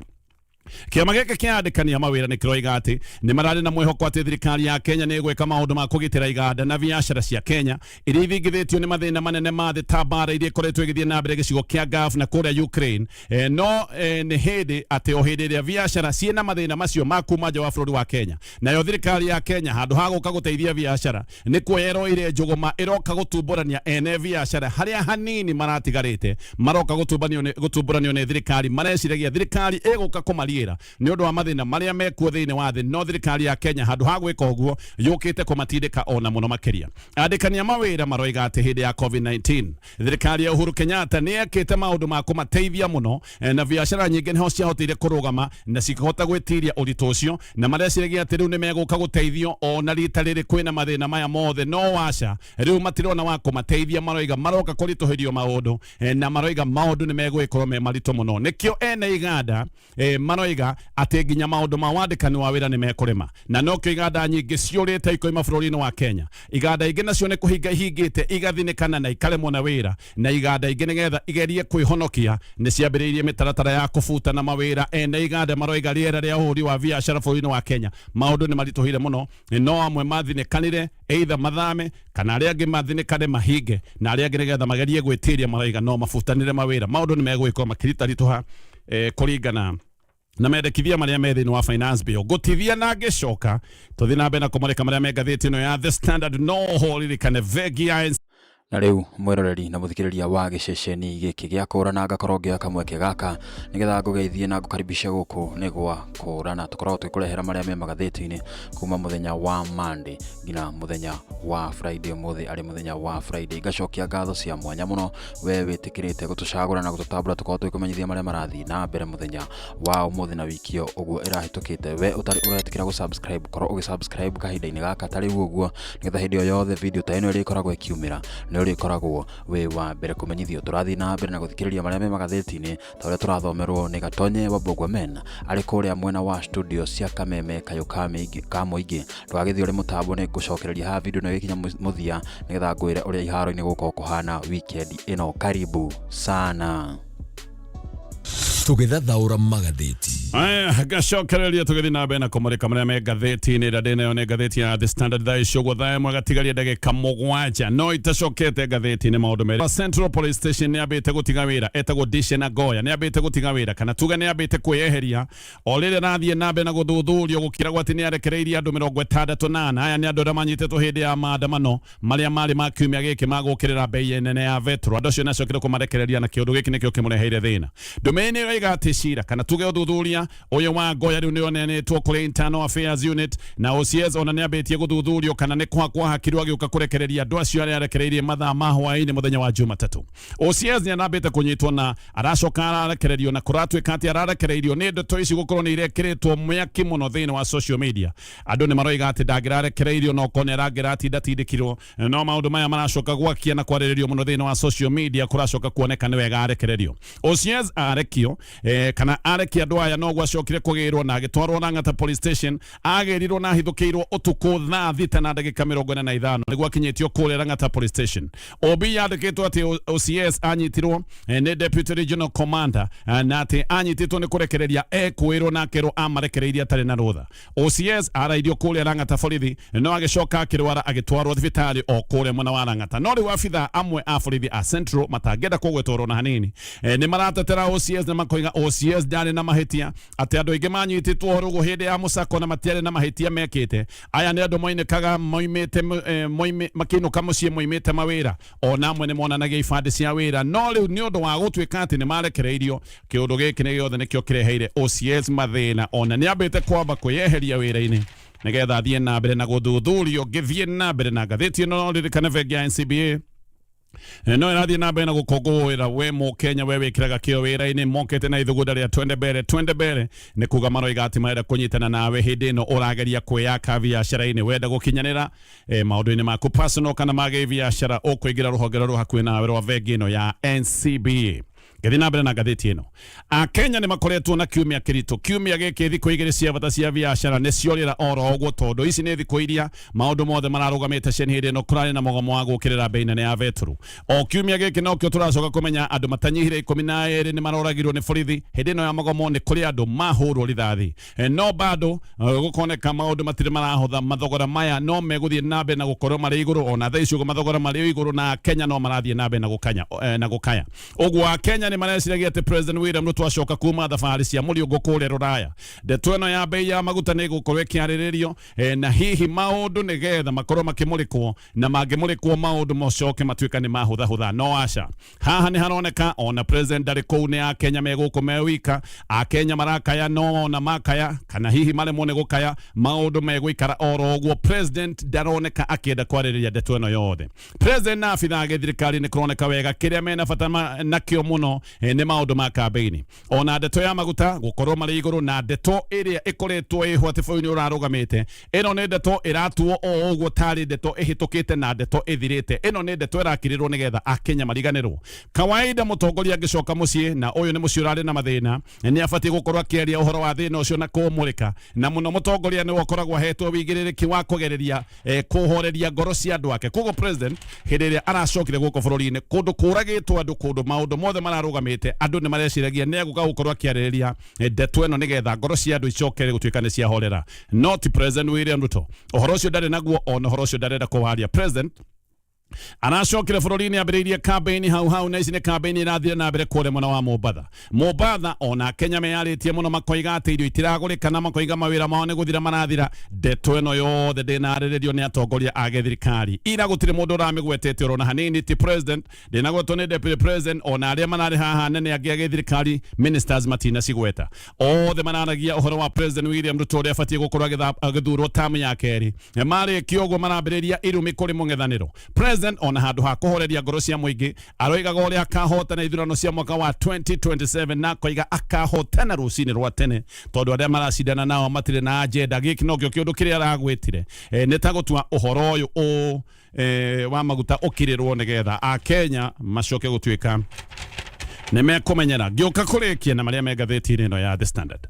Kĩama gĩkĩ kĩa andĩkani a mawĩra nĩ kĩroiga atĩ nĩ mararĩ na mwĩhoko atĩ thirikari ya Kenya nĩ ĩgwĩka maũndũ ma kũgitĩra iganda na biacara cia Kenya iria ithingithĩtio nĩ mathĩna manene ma thĩ, ta mbara iria ikoretwo ĩgĩthiĩ na mbere gĩcigo kĩa Gulf na kũrĩa Ukraine. No nĩ hĩndĩ atĩ o hĩndĩ ĩrĩa biacara ciĩna mathĩna macio ma kuma nja wa bũrũri wa Kenya, nayo thirikari ya Kenya handũ ha gũka gũteithia biacara nĩ kuoya ĩroire njũgũma, ĩroka gũtumbũrania ene biacara harĩa hanini maratigarĩte. Maroka gũtumbũranio nĩ thirikari, mareciragia thirikari ĩgũka kũmariĩra nĩ ũndũ wa mathĩna marĩa mekuo thĩinĩ wa thĩ, no thirikari ya Kenya handũ ha gwĩka ũguo yũkĩte kũmatindĩka ona mũno makĩria. Andĩkani a mawĩra maroiga atĩ hĩndĩ ya COVID-19 thirikari ya Uhuru Kenyatta nĩ yekĩte maũndũ ma kũmateithia mũno, na biacara nyingĩ nĩho ciahotire kũrũgama na cikĩhota gwĩtiria ũritũ ũcio, na mareciragia atĩ rĩu nĩ megũka gũteithio ona rita rĩrĩ kwĩna mathĩna maya mothe. No waca, rĩu matirona wa kũmateithia, maroiga maroka kũritũhĩrio maũndũ, na maroiga maũndũ nĩ megũgĩkorwo me maritũ mũno. Nĩkĩo ene iganda maroiga atĩ nginya maũndũ ma wandĩkani wa wĩra nĩ mekũrema, na nokĩo iganda nyingĩ ciũrĩte ikoima bũrũri-inĩ wa Kenya. Iganda ingĩ nacio nĩ kũhinga ihingĩte, igathinĩkana na ikaremwo na wĩra, na iganda ingĩ nĩgetha igerie kwĩhonokia nĩ ciambĩrĩirie mĩtaratara ya kũbutana mawĩra. Ene iganda maroiga rĩera rĩa ũhũri wa biacara bũrũri-inĩ wa Kenya maũndũ nĩ maritũhire mũno. No amwe mathinĩkanire either mathame, kana arĩa angĩ mathinĩkane mahinge, na arĩa angĩ nĩgetha magerie gwĩtiria maroiga no mabutanĩre mawĩra. Maũndũ nĩ megũgĩkorwo makĩritaritũha kũringana na mendekithia marĩa me thĩinĩ wa finance bill. Ngũtithia na ngĩcoka tũthiĩ na mbere na kũmũrĩka marĩa me ngathĩti ĩno ya The Standard. No ho ririkane bengi ya Na rĩu mwĩroreri na mũthikĩrĩria wa gĩceceni gĩkĩ gĩa Kũrana, ngakorwo ngĩoya kamweke gaka nĩgetha ngũgeithie na ngũkaribishe gũkũ nĩ gwa Kũrana. Tũkoragwo tũgĩkũrehera marĩa me magathĩti-inĩ kuma mũthenya wa Monday nginya mũthenya wa Friday. Ũmũthĩ arĩ mũthenya wa Friday, ngacokia ngatho cia mwanya mũno we wĩtĩkĩrĩte gũtũcagũra na gũtũtambũra tũkorwo tũgĩkũmenyithia marĩa marathiĩ na mbere mũthenya wa ũmũthĩ na wiki ĩyo ũguo ĩrahĩtũkĩte. We ũtarĩ ũretĩkĩra gũ-subscribe, korwo ũgĩ-subscribe kahinda-inĩ gaka ta rĩu ũguo, nĩgetha hĩndĩ o yothe video ta ĩno ĩrĩkoragwo ĩkiumĩra nĩ ũrĩkoragwo wĩ wa mbere kũmenyithio. Tũrathiĩ na mbere na gũthikĩrĩria marĩa me magathĩti-inĩ ta ũrĩa tũrathomerwo nĩ Gatonye wa Mbũgua Men arĩ kũrĩa mwena wa studio cia Kameme Kayũ ka Mũingĩ. Ndũgagĩthiĩ ũrĩ mũtambo, nĩ ngũcokereria haha video ĩno ĩgĩkinya mũthia nĩgetha ngwĩre ũrĩa iharo-inĩ gũkorwo kũhana weekend ĩno. Karibu sana. Tũgĩthathaũra magathĩti. Aya, ngacokereria tũgĩthiĩ na mbere na kũmũrĩka marĩa me ngathĩti-inĩ. Ĩrĩa ndĩ nayo nĩ ngathĩti ya The Standard. Thaa ici ũguo thaa 1 gatigaria ndagĩka 7, no itacokete ngathĩti-inĩ maũndũ merĩ. Central Police Station nĩ ambĩte gũtiga wĩra, etagwo Dishen Agoya, nĩ ambĩte gũtiga wĩra, kana tuge nĩ ambĩte kwĩyeheria o rĩrĩa arathiĩ na mbere na gũthuthurio gũkĩragwo atĩ nĩ arekereirie andũ 64. Aya nĩ andũ arĩa manyitĩtwo hĩndĩ ya maandamano marĩa marĩ ma kiumia gĩkĩ ma gũkĩrĩra bei nene ya vetro. Andũ acio nĩacokire kũmarekereria, na kĩũndũ gĩkĩ nĩkĩo kĩmũreheire thĩna. Ndũmĩrĩri nĩ ĩroiga atĩ cira, kana tuge ũthuthuria ũyũ wa Ngoya, rĩu nĩ ũneanĩtwo kũrĩ Internal Affairs Unit, na OCS ona nĩ ambĩtie gũthuthurio kana nĩ kwa hakirwo agĩũka kũrekereria andũ acio arĩa arekereirie mathaa ma hwaĩ-inĩ mũthenya wa Jumatatũ. OCS nĩ arambĩte kũnyitwo na aracoka ararekererio, na kũratuĩka atĩ ararekereirio nĩ ndeto ici gũkorwo nĩ irekĩrĩtwo mwaki mũno thĩinĩ wa social media. Andũ nĩ maroiga atĩ ndangĩrarekereirio no korwo nĩ arangĩratindĩkirwo, no maũndũ maya maracoka gwakia na kwarĩrĩrio mũno thĩinĩ wa social media, kũracoka kuoneka nĩ wega arekererio. OCS arekio kana arekia andũ aya, no gwacokire kũgĩrwo na agĩtwarwo Lang'ata Police Station. Agĩrirwo na ahithũkĩirwo ũtukũ thaa 6 na ndagĩka 45 nĩguo akinyĩtio kũrĩa Lang'ata Police Station. OB yandĩkĩtwo atĩ OCS anyitirwo nĩ Deputy Regional Commander na atĩ anyitĩtwo nĩ kũrekereria ekwĩrwo na akerwo amarekereirie atarĩ na rũtha. OCS arairio kũrĩa Lang'ata borithi, no agĩcoka akĩrwara, agĩtwarwo thibitarĩ o kũrĩa mwena wa Lang'ata. No rĩu abitha amwe a borithi a Central matangĩenda kũgwetwo na hanini nĩ maratetera OCS na makoiga OCS ndarĩ na mahĩtia, atĩ andũ aingĩ manyitĩtwo ũguo hĩndĩ ya mũcako na matiarĩ na mahĩtia mekĩte. Aya nĩ andũ moinĩkaga moimĩte makĩinũka mũciĩ moimĩte mawĩra, ona amwe nĩ monanagia ibandĩ cia wĩra. No rĩu nĩ ũndũ wa gũtuĩka atĩ nĩ marekereirio, kĩũndũ gĩkĩ nĩ gĩothe nĩkĩo kĩreheire OCS mathĩna, ona nĩ ambĩte kwamba kwĩyeheria wĩra-inĩ nĩgetha athiĩ na mbere na gũthuthurio. Ngĩthiĩ na mbere na ngathĩti ĩno, no ririkane bengi ya NCBA no ĩrathiĩ na mbere na gũkũngũĩra we mũkenya we wĩkĩraga kĩo wĩra-inĩ. Mokĩte na ithugunda rĩa "Twende Mbere". "Twende Mbere" nĩ kuga maroiga atĩ marenda kũnyitana nawe hĩndĩ ĩno ũrageria kwĩyaka biacara-inĩ, wenda gũkinyanĩra maũndũ-inĩ maku personal kana ma gĩbiacara, ũkũingĩra rũhonge rũrũ hakuhĩ nawe rwa bengi ĩno ya NCBA. Ngĩthiĩ na mbere na ngathĩti ĩno, Akenya nĩ makoretwo na kiumia kĩritũ. Kiumia gĩkĩ thikũ 2 cia bata cia biacara nĩ ciorĩra oro ũguo, tondũ ici nĩ thikũ iria maũndũ mothe mararũgamĩte cen hĩndĩ ĩno kũrarĩ na mũgomo wa gũkĩrĩra bei nene ya betũrũ. O kiumia gĩkĩ nokĩo tũracoka kũmenya andũ matanyihire 12 nĩ maroragirwo nĩ borithi hĩndĩ ĩno ya mũgomo. Nĩ kũrĩ andũ mahũrwo rithathi. No bado gũkoneka maũndũ matirĩ marahũtha. Mathogora maya no megũthiĩ na mbere na gũkorwo marĩ igũrũ. Ona thaa ici ũguo mathogora marĩ igũrũ, na Kenya no marathiĩ na mbere na gũkanya na gũkaya ũguo. Akenya nĩ mareciragia atĩ President William Ruto acoka kuma thabarĩ cia mũriũngũ kũrĩa rũraya, ndeto ĩno ya bei ya maguta nĩ ĩgũkorwo ĩkĩarĩrĩrio na hihi maũndũ nĩgetha makorwo makĩmũrĩkwo, na mangĩmũrĩkwo maũndũ mocoke matuĩka nĩ mahũthahũtha. No aca, haha nĩ haroneka ona president ndarĩ kũu, nĩ Akenya me gũkũ me wika. Akenya marakaya, no ona makaya kana hihi maremwo nĩ gũkaya, maũndũ megũikara oro ũguo. President ndaroneka akĩenda kwarĩrĩria ndeto ĩno yothe. President na abitha a gĩthirikari nĩ kũroneka wega kĩrĩa mena bata nakĩo mũno nĩ maũndũ ma kambĩini, ona ndeto ya maguta gũkorwo marĩ igũrũ na ndeto ĩrĩa ĩkoretwo ĩho atĩ bũrũri nĩ ũrarũgamĩte. Ĩno nĩ ndeto ĩratuo o ũguo tarĩ ndeto ĩhĩtũkĩte na ndeto ĩthirĩte. Ĩno nĩ ndeto ĩrakirĩrwo nĩgetha Akenya mariganĩrwo. Kawaida mũtongoria angĩcoka mũciĩ, na ũyũ nĩ mũciĩ ũrarĩ na mathĩna, nĩ abatiĩ gũkorwo akĩaria ũhoro wa thĩna ũcio na kũũmũrĩka. Na mũno mũtongoria nĩwe ũkoragwo ahetwo wĩigĩrĩrĩki wa kũgereria kũhoreria ngoro cia andũ ake. Koguo president hĩndĩ ĩrĩa aracokire gũkũ bũrũri-inĩ, kũndũ kũragĩtwo andũ, kũndũ maũndũ mothe mararũgamĩte, andũ nĩ mareciragia nĩ egũka gũkorwo akĩarĩrĩria ndeto ĩno nĩgetha ngoro cia andũ icokere gũtuĩka nĩ ciahorera. No ti President William Ruto, ũhoro ũcio ndarĩ naguo, ona ũhoro ũcio ndarenda kũwaria. President Aracokire bũrũri-inĩ ambĩrĩirie kambĩini hau hau, na ici nĩ kambĩini irathire na mbere kũrĩa mwena wa Mombatha. Mombatha ona Kenya meyarĩtie mũno, makoiga atĩ irio itiragũrĩka na makoiga mawĩra mao nĩ gũthira marathira. Ndeto ĩno yothe ndĩnarĩrĩrio nĩ atongoria a gĩthirikari, ira gũtirĩ mũndũ ũramĩgwetete orona hanini, ti president, ndĩnagwetwo nĩ deputy president, ona arĩa mararĩ haha nene angĩ a gĩthirikari, ministers matinacigweta. Othe mararagia ũhoro wa President William Ruto ũrĩa abatiĩ gũkorwo agĩthurwo tamu ya kerĩ. Marĩkia ũguo marambĩrĩria irumi kũrĩ mũng'ethanĩro. President ona handũ ha kũhoreria ngoro cia mũingĩ, aroigaga ũrĩa akahotana ithurano cia mwaka wa 2027, na akoiga akahotana rũcinĩ rwa tene tondũ arĩa maracindana nao matirĩ na agenda. Gĩkĩ nokĩo kĩũndũ kĩrĩa aragwĩtire, nĩ ta gũtua ũhoro ũyũ wa maguta ũkirĩrwo nĩgetha Akenya macoke gũtuĩka nĩ mekũmenyera. Ngĩũka kũrĩkia na marĩa me ngathĩti-inĩ ĩno ya The Standard,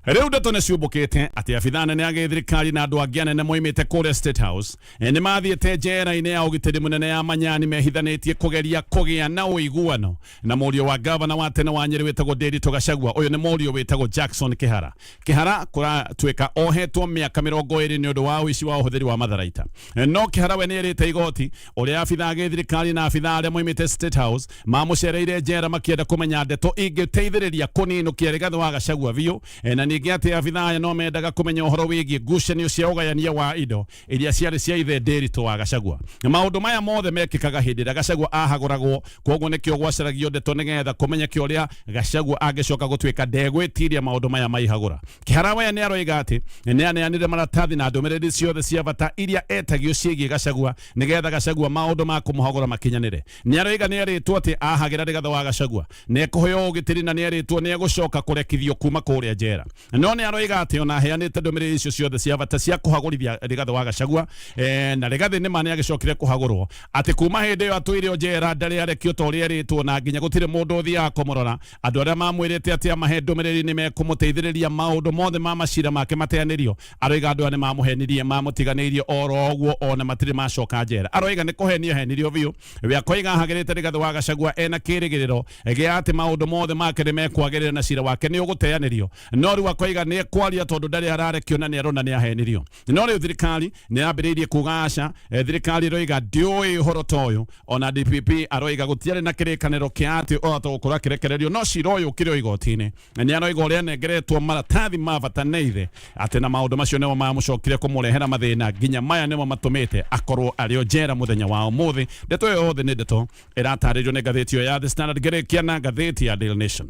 rĩu ndeto nĩ ciũmbũkĩte atĩ abithaa anene a gĩthirikari na andũ angĩ anene moimĩte kũrĩa State House nĩ mathiĩte njera-inĩ ya ũgitĩri mũnene ya Manyani mehithanĩtie kũgeria kũgĩa na ũiguano na mũriũ wa gavana wa tene wa Nyĩrĩ wĩtagwo Ndiritu Gachagua. Ũyũ nĩ mũriũ wĩtagwo Jackson Kĩhara. Kĩhara kũratuĩka ohetwo mĩaka 20 nĩ ũndũ wa ũici wa ũhũthĩri wa matharaita, no Kĩhara we nĩ erĩte igoti ũrĩa abithaa a gĩthirikari na abithaa arĩa moimĩte State House mamũcereire njera makĩenda kũmenya ndeto ingĩteithĩrĩria kũninũkia Rigathĩ wa Gachagua biũ, na ningĩ atĩ abithaa aya no mendaga kũmenya ũhoro wĩgiĩ ngucanio cia ũgayania wa indo iria ciarĩ cia ithe Ndiritu wa Gachagua. Maũndũ maya mothe mekĩkaga hĩndĩ ĩrĩa Gachagua ahagũragwo, koguo nĩkĩo gwacaragio ndeto nĩgetha kũmenyeke ũrĩa Gachagua angĩcoka gũtuĩka ndegwĩtiria maũndũ maya maihagũra. Kĩhara we nĩ aroiga atĩ nĩ aneanire maratathi na ndũmĩrĩri ciothe cia bata iria etagio ciĩgiĩ Gachagua nĩgetha Gachagua maũndũ ma kũmũhagũra makinyanĩre. Nĩ aroiga nĩ erĩtwo atĩ ahagĩra Rigathĩ wa Gachagua nĩ ekũheo ũgitĩri na nĩ erĩtwo nĩ egũcoka kũrekithio kuma kũrĩa njera. No nĩ aroiga atĩ ona aheanĩte ndũmĩrĩri icio ciothe cia bata cia kũhagũrithia Rigathĩ wa Gachagua, na Rigathĩ nĩ ma nĩ agĩcokire kũhagũrwo, atĩ kuma hĩndĩ ĩyo atũire o njera, ndarĩ arekio ta ũrĩa erĩtwo, na nginya gũtirĩ mũndũ ũthiaga kũmũrora. Andũ arĩa mamwĩrĩte atĩ amahe ndũmĩrĩri nĩ mekũmũteithĩrĩria maũndũ mothe ma macira make mateanĩrio, aroiga andũ aya nĩ mamũhenirie, mamũtiganĩirie oro ũguo, ona matirĩ macoka njera. Aroiga nĩ kũhenio henirio biũ. We akoiga ahagĩrĩte Rigathĩ wa Gachagua ena kĩrĩgĩrĩro gĩa atĩ maũndũ mothe make nĩ mekwagĩrĩra na cira wake nĩ ũgũteanĩrio, no rĩu akoiga nĩ ekwaria tondũ ndarĩ ararekio na nĩ arona nĩ ahenirio. No rĩu thirikari nĩ yambĩrĩirie kuga aca. Thirikari ĩroiga ndĩũĩ ũhoro ta ũyũ. Ona DPP aroiga gũtiarĩ na kĩrĩkanĩro kĩa atĩ ũhota gũkorwo akĩrekererio, no cira ũyũ ũkĩrĩ o igoti-inĩ. Nĩ aroiga ũrĩa anengeretwo maratathi ma bata nĩ ithe, atĩ na maũndũ macio nĩmo mamũcokire kũmũrehera mathĩna nginya maya nĩmo matũmĩte akorwo arĩ o njera mũthenya wa ũmũthĩ. Ndeto ĩyo yothe nĩ ndeto ĩratarĩrio nĩ ngathĩti ĩyo ya The Standard. Ngĩrĩkia na ngathĩti ya Daily Nation,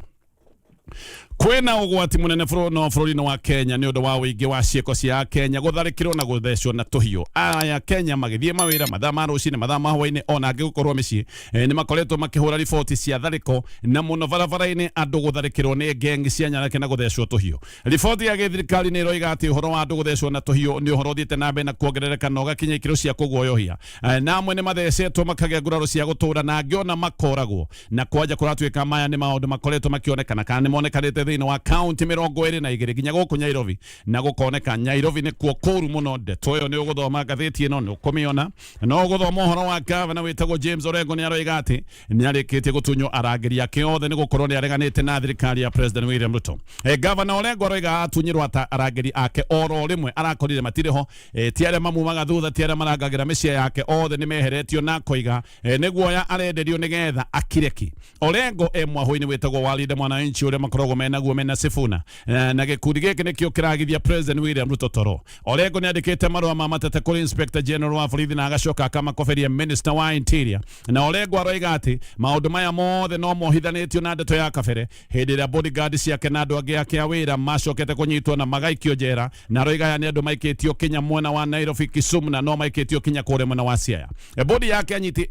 kwĩna ũgwati mũnene no bũrũri-inĩ wa Kenya nĩ ũndũ wa ũingĩ wa ciĩko cia Kenya gũtharĩkĩrwo na gũthecwo na tũhiũ. Aya Kenya magĩthiĩ mawĩra mathaa ma rũcinĩ, mathaa ma hwaĩ-inĩ, ona angĩ gũkorwo mĩciĩ, nĩ makoretwo makĩhũra riboti cia tharĩko na mũno barabara-inĩ, andũ gũtharĩkĩrwo nĩ ngengi cia nyanake na gũthecwo tũhiũ. Riboti ya gĩthirikari nĩ ĩroiga atĩ ũhoro wa andũ gũthecwo na tũhiũ nĩ ũhoro ũthiĩte na mbere na kuongerereka na ũgakinya ikĩro cia kũguoyohia. Na amwe nĩ mathecetwo makagĩa nguraro cia gũtũra, na angĩ ona makoragwo na kwanja. Kũratuĩka maya nĩ maũndũ makoretwo makĩonekana kana nĩ monekanĩte thĩinĩ wa kaunti 22 nginya gũkũ Nairobi, na gũkoneka Nairobi nĩkuo kũru mũno. Ndeto ĩyo nĩ ũgũthoma ngathĩti ĩno, nĩ ũkũmĩona. No ũgũthoma ũhoro wa gavana wĩtagwo James Orengo, nĩ aroiga atĩ nĩ arĩkĩtie gũtunywo arangĩri ake othe nĩ gũkorwo nĩ areganĩte na thirikari ya President William Ruto. Gavana Orengo aroiga atunyirwo ata arangĩri ake oro rĩmwe arakorire matirĩ ho, ti arĩa mamumaga thutha, ti arĩa marangagĩra mĩciĩ yake, othe nĩ meheretio, na akoiga nĩ guoya arenderio nĩgetha akireki. Orengo e mwahũ-inĩ wĩtagwo wa Linda Mwananchi ũrĩa makoragwo menaguo mena Sifuna, na gĩkundi gĩkĩ nĩkĩo kĩragithia President William Ruto toro. Orengo nĩ andĩkĩte marũa ma mateta kũrĩ Inspector General wa borithi na agacoka akamakoberia Minister wa Interior. Na Orengo aroiga atĩ maũndũ maya mothe no mohithanĩtio na ndeto ya kabere hĩndĩ ĩrĩa bodyguard ciake na andũ angĩ ake a wĩra macokete kũnyitwo na magaikio njera, na aroiga aya nĩ andũ maikĩtio kinya mwena wa Nairobi, Kisumu, na no maikĩtio kinya kũrĩa mwena wa Siaya.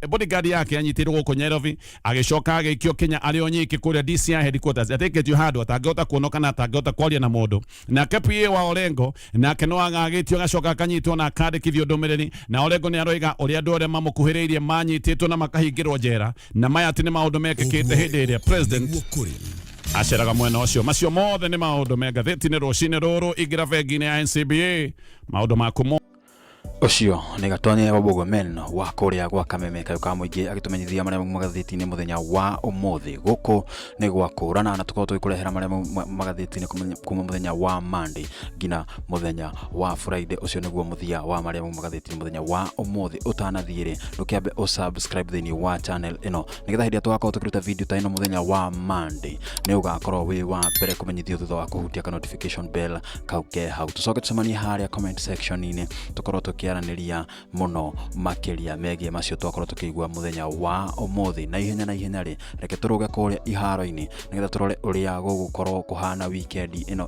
Bodyguard yake anyitĩirwo gũkũ Nairobi, agĩcoka agĩikio kinya arĩ o nyiki kũrĩa DCI headquarters, atĩkĩtio handũ atangĩhota kuonoka na atangĩhota kwaria na mũndũ. Nake PA wa Orengo nake no agagĩtio, agacoka akanyitwo na akandĩkithio ndũmĩrĩri. Na Orengo nĩ aroiga ũrĩa andũ arĩa mamũkuhĩrĩirie manyitĩtwo na makahingĩrwo njera, na maya atĩ nĩ maũndũ mekĩkĩte hĩndĩ ĩrĩa president Nĩguo kũrĩ aceraga mwena ũcio. Macio mothe nĩ maũndũ me ngathĩti-inĩ rũcinĩ rũrũ. Ingĩra bengi-inĩ ya NCBA maũndũ maku mo. Ũcio nĩ Gatonye wa Bogomen wa kũrĩa gwa Kameme kayũ ka mũingĩ agĩtũmenyithia marĩa mau magathĩti-inĩ mũthenya wa ũmũthĩ. Gũkũ nĩ gwa kũrana na tũkoragwo tũgĩkũrehera marĩa mau magathĩti-inĩ kuma mũthenya wa Monday nginya mũthenya wa Friday. Ũcio nĩguo mũthia wa marĩa mau magathĩti-inĩ mũthenya wa ũmũthĩ. Ũtanathiĩ rĩ, ndũkĩambe ũsubscribe thĩinĩ wa channel ĩno nĩgetha hĩndĩ ĩrĩa tũgakorwo tũkĩruta video ta ĩno mũthenya wa Monday nĩ ũgakorwo wĩ wa mbere kũmenyithio thutha wa kũhutia ka notification bell kau ke hau. Tũcoke tũcemanie harĩa comment section-inĩ tũkorwo tũkĩaranĩria mũno makĩria megiĩ macio twakorwo tũkĩigua mũthenya wa ũmũthĩ. Na ihenya na ihenya rĩ, reke tũrũge kũrĩa iharo-inĩ nĩgetha tũrore ũrĩa gũgũkorwo kũhana weekend ĩno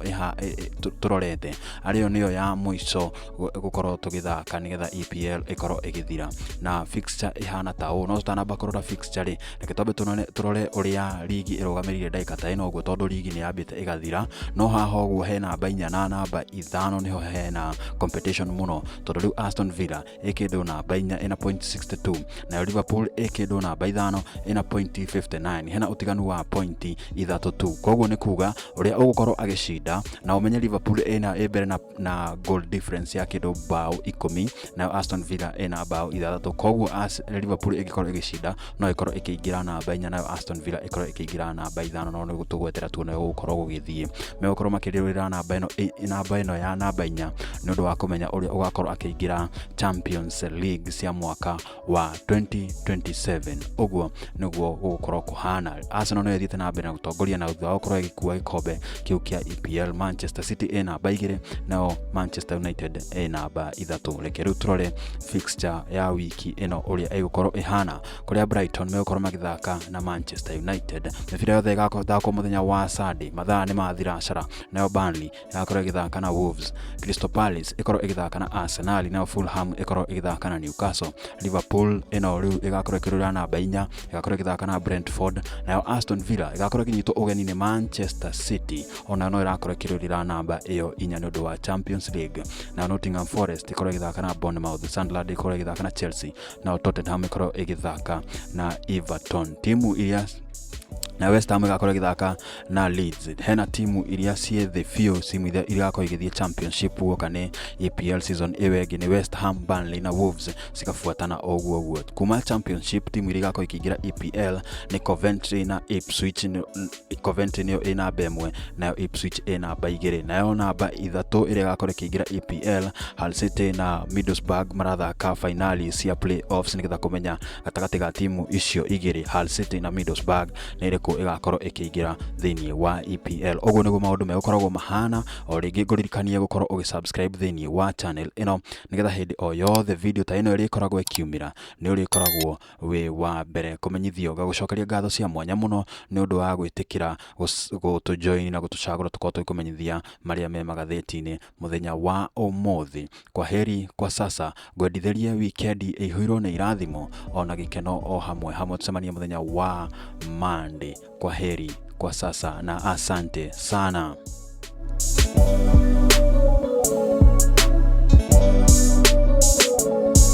tũrorete, arĩyo nĩyo ya mũico gũkorwo tũgĩthaka nĩgetha EPL ĩkorwo ĩgĩthira na fixture ĩhana ta ũũ. No tũtanamba kũrora fixture rĩ, reke twambe tũrore ũrĩa rigi ĩrũgamĩrĩire ndagĩka ta ĩno ũguo, tondũ rigi nĩ yambĩte ĩgathira. No haha ũguo he namba 4 na namba 5 nĩho hena competition mũno, tondũ rĩu Aston Villa ĩ kĩndũ namba 4 ĩna point 62, nayo Liverpool ĩ kĩndũ namba 5 ĩna point 59, hena ũtiganu wa point 3 tu. Koguo nĩ kuga ũrĩa ũgũkorwo agĩcinda, na ũmenye Liverpool ĩna ĩ mbere na goal difference ya kĩndũ bao 10, nayo Aston Villa ĩna bao 6. Koguo Liverpool ĩngĩkorwo ĩgĩcinda no ĩkorwo ĩkĩingĩra namba 4, nayo Aston Villa ĩkorwo ĩkĩingĩra namba 5. No nĩ tũgweterera tuone gũgũkorwo gũgĩthiĩ. Megũkorwo makĩrũĩrĩra namba ĩno ya namba 4 nĩ ũndũ wa kũmenya ũrĩa ũgakorwo akĩingĩra Champions League cia mwaka wa 2027. Ũguo nĩguo gũgũkorwo kũhana. Arsenal nĩyo ĩthiĩte na mbere na gũtongoria na thutha wa gũkorwo ĩgĩkua gĩkombe kĩu kĩa EPL. Manchester City ĩ namba 2, nayo Manchester United ĩ namba 3. Reke rĩu tũrore fixture ya wiki ĩno ũrĩa ĩgũkorwo ĩhana, kũrĩa Brighton megũkorwo magĩthaka na Manchester United. Mĩbira yothe ĩgathakwo mũthenya wa Sunday, mathaa nĩ ma thinacara. Nayo Burnley ĩgakorwo ĩgĩthaka na Wolves, Crystal Palace ĩkorwo ĩgĩthaka na Arsenal, nayo Fulham ĩkorwo ĩgĩthaka na Newcastle. Liverpool ĩno rĩu ĩgakorwo ĩkĩrũĩra namba 4, ĩgakorwo ĩgĩthaka na Brentford, nayo Aston Villa ĩgakorwo ĩkĩnyitwo ũgeni nĩ Manchester City, onayo no ĩrakorwo ĩkĩrũĩrĩra namba ĩyo 4 nĩ ũndũ wa Champions League. Nayo Nottingham Forest ĩkorwo ĩgĩthaka na Bournemouth, Sunderland ĩkorwo ĩgĩthaka na Chelsea, nayo Tottenham ĩkorwo ĩgĩthaka na Everton. Timu iria na West Ham ĩgakorwo ĩgĩthaka na Leeds. Hena timu iria ciĩ thĩ biũ, timu iria igakorwo igĩthiĩ Championship guoka nĩ EPL season ĩyo ĩngĩ nĩ West Ham, Burnley na Wolves, cigabuatana o ũguo ũguo. Kuma Championship, timu iria igakorwo ikĩingĩra EPL nĩ Coventry na Ipswich. Coventry nĩyo ĩ namba 1, nayo Ipswich ĩ namba 2. Nayo namba 3 ĩrĩa ĩgakorwo ĩkĩingĩra EPL, Hull City na Middlesbrough marathaka fainali cia play-offs nĩgetha kũmenya gatagatĩ ga timu icio igĩrĩ, Hull City na Middlesbrough, nĩ ĩrĩkũ ĩgakorwo ĩkĩingĩra thĩinĩ wa EPL. Ũguo nĩguo maũndũ megũkoragwo mahana. O rĩngĩ ngũririkanie gũkorwo ũgĩsubscribe thĩinĩ wa channel ĩno nĩgetha hĩndĩ o yothe video ta ĩno ĩrĩkoragwo ĩkiumĩra nĩ ũrĩkoragwo wĩ wa mbere kũmenyithio. Ngagũcokeria ngatho cia mwanya mũno nĩ ũndũ wa gwĩtĩkĩra gũtũjoin na gũtũcagũra tũkorwo tũgĩkũmenyithia marĩa me magathĩti-inĩ mũthenya wa ũmũthĩ. Kwa heri kwa sasa, ngwendithĩrie wikendi ĩihũirwo nĩ irathimo ona gĩkeno o hamwe hamwe. Tũcemanie mũthenya wa Monday. Kwa heri kwa sasa na asante sana.